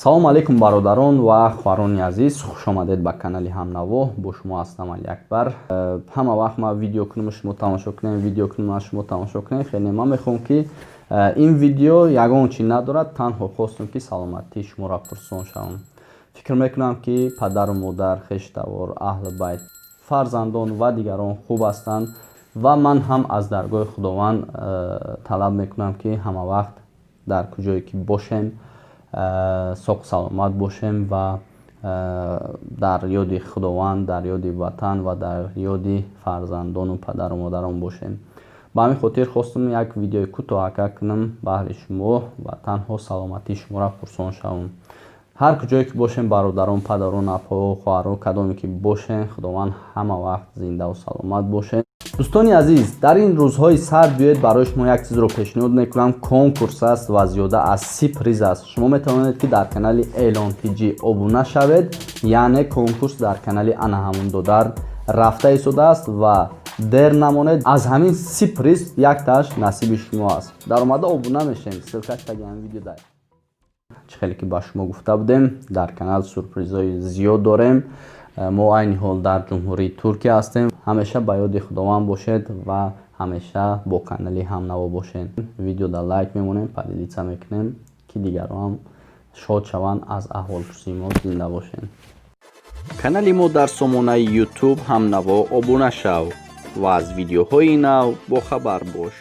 Салому алейкум, бародарон ва хоҳарони азиз, хушомадед ба канали Ҳамнаво. Бо шумо ҳастам Алиакбар. Ҳама вақт ман видео кунам, шумо тамошо кунем, видео кунам, шумо тамошо кунем. Хеле ман мехоҳам, ки ин видео ягон чи надорад, танҳо хостам, ки саломатии шуморо пурсон шавам. Фикр мекунам, ки падару модар, хештавор, аҳли байт, фарзандон ва дигарон хуб ҳастанд ва ман ҳам аз даргоҳи Худованд талаб мекунам, ки ҳама вақт дар куҷое ки бошем, соғу саломат бошем ва дар ёди Худованд, дар ёди ватан ва дар ёди фарзандону падару модарон бошем. Ба ҳамин хотир хостам як видеои кӯтоҳака кунам баҳри шумо ва танҳо саломатии шуморо пурсон шавам. Ҳар куҷое ки бошем, бародарон, падарон, апо, хоҳарон, кадоме ки бошем, Худованд ҳама вақт зиндаву саломат бошед. Дӯстони азиз, дар ин рӯзҳои сард биёед, барои шумо як чизро пешниҳод мекунам. Конкурс аст ва зиёда аз 30 приз аст. Шумо метавонед, ки дар канали Элон Тҷобуна шавед, яъне конкурс дар канали ана ҳамун додар рафта истодааст ва дер намонед, аз ҳамин 30 приз якташ насиби шумо аст. Даромада обуна мешавем, ссылка ш таги ҳамин видео. Чӣ хеле ки ба шумо гуфта будем, дар канал сюрпризҳои зиёд дорем. Мо айни ҳол дар Ҷумҳурии Туркия ҳастем. Ҳамеша ба ёди Худованд бошед ва ҳамеша бо канали Ҳамнаво бошед. Видеода лайк мемонем, поделиться мекунем, ки дигарон ҳам шод шаванд аз аҳволпурсии мо. Зинда бошед. Канали мо дар сомонаи Ютуб «Ҳамнаво» обуна шав ва аз видеоҳои нав бохабар бош.